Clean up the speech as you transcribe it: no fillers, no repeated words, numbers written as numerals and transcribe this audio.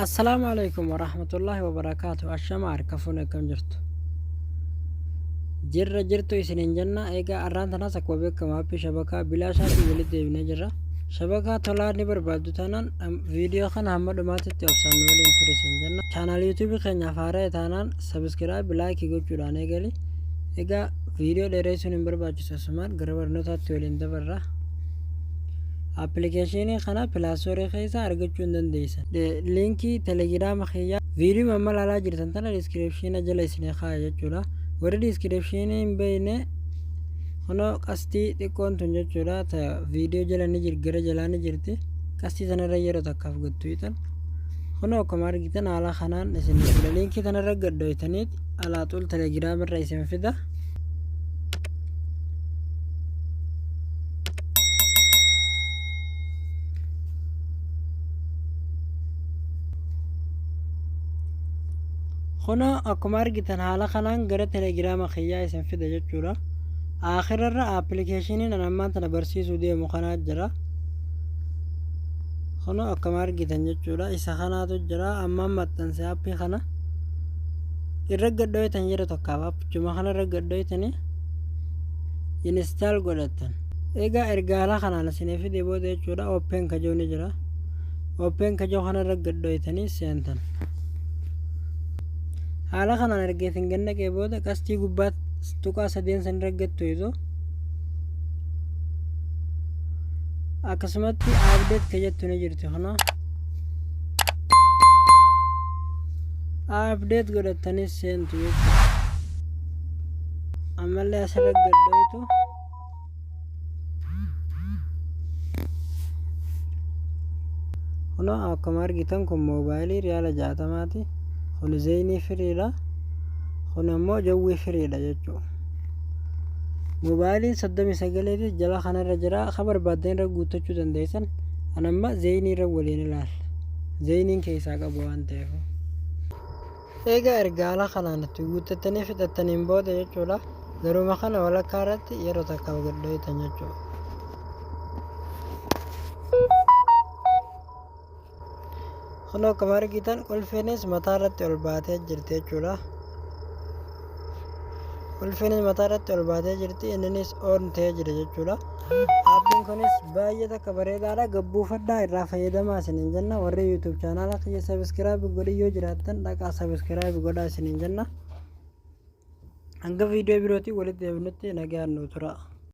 Assalaamu alaikum warahmatullaahi wabarakaatu. Ashama harka fuune, akkam jirtu? Jirra jirtu isiniin jenna. Egaa arraan tanaas akkuma beekamu aappii shabakaa bilaashaatiin walitti deebinee jirra. Shabakaa tolaa ni barbaaddu taanaan viidiyoo kana hamma dhumaatitti obsaan nu waliin turi isin jenna. Chaanaal yuutuubii keenyaaf haaraa taanaan subscribe, like gochuudhaan eegali. Egaa viidiyoo dheeressuun hin barbaachisu, asumaan gara barnootaatti waliin dabarra. Appilikeeshinii kana Play Store keessaa argachuu hin dandeessan. Liinkii telegiraama kiyyaa viidiyoo amma ilaalaa jirtan tana description jala isinii kaaya jechuudha. Warri description hin beekne, kunoo qastii xiqqoon tun jechuudha, ta viidiyoo jala ni jirti, gara jalaa ni jirti. Qastii tanarra yeroo takkaaf gattu hiixan. Kunoo akkuma argitan haala kanaan isin fida. Liinkii tanarra gad dhoytaniit alaaxuul telegiraama irra isin fida. Kunoo akkuma argitan haala kanaan gara telegiraama kiyyaa isin fida jechuudha. Aakhirarra appilikeeshiniin an ammaan tana barsiisuu deemu kanaa jira. Kunoo akkuma argitan jechuudha, isa kanaatu jira. Ammaan maxxanse aappii kana irra gadhooytan, yeroo tokkaaf aappuma kana irra gadhooytanii install godhattan. Egaa erga haala kanaan isinii fide booda jechuudha, open kajoo ni jira. Open kajoo kana irra gadhooytanii seentan. Haala kanaan erga isin gannaqee booda qastii gubbaa tuqaa sadeen san irra gattoytu, akkasumatti update ka jettu ni jirti. Kana update godhattanii seentu jechuudha. Ammallee asirra gadhooytu. Kunoo akkuma argitan kun moobaayilii riyaala 60ti. Kun Zain free dha. Kun ammoo Jawwy free dha jechuudha. Moobaayiliin 39ti jala kanarra jira. Ka barbaaddan irra guuttachuu dandeessan. An amma Zain irra waliin ilaalla. Zainiin keessaa qabu waan ta'eef. Egaa erga haala kanaan itti guuttattanii fixattaniin booda jechuudha, garuma kana walakkaa irratti yeroo takkaaf gad dhoytan jechuudha. Kun akkuma argitan qulfiinis mataa irratti ol baatee jirti jechuudha. Qulfiinis mataa irratti ol baatee jirti, inninis on ta'ee jira jechuudha. Aappiin kunis baay'ee takka bareedaadha. Gabbuufadhaa, irraa fayyadamaa isiniin jenna. Warri YouTube chaanaala kiyya subscribe godhi yoo jiraattan, dhaqaa subscribe godhaa isiniin jenna. Hanga viidiyoo birootiin walitti deebinutti nagaan nu tura.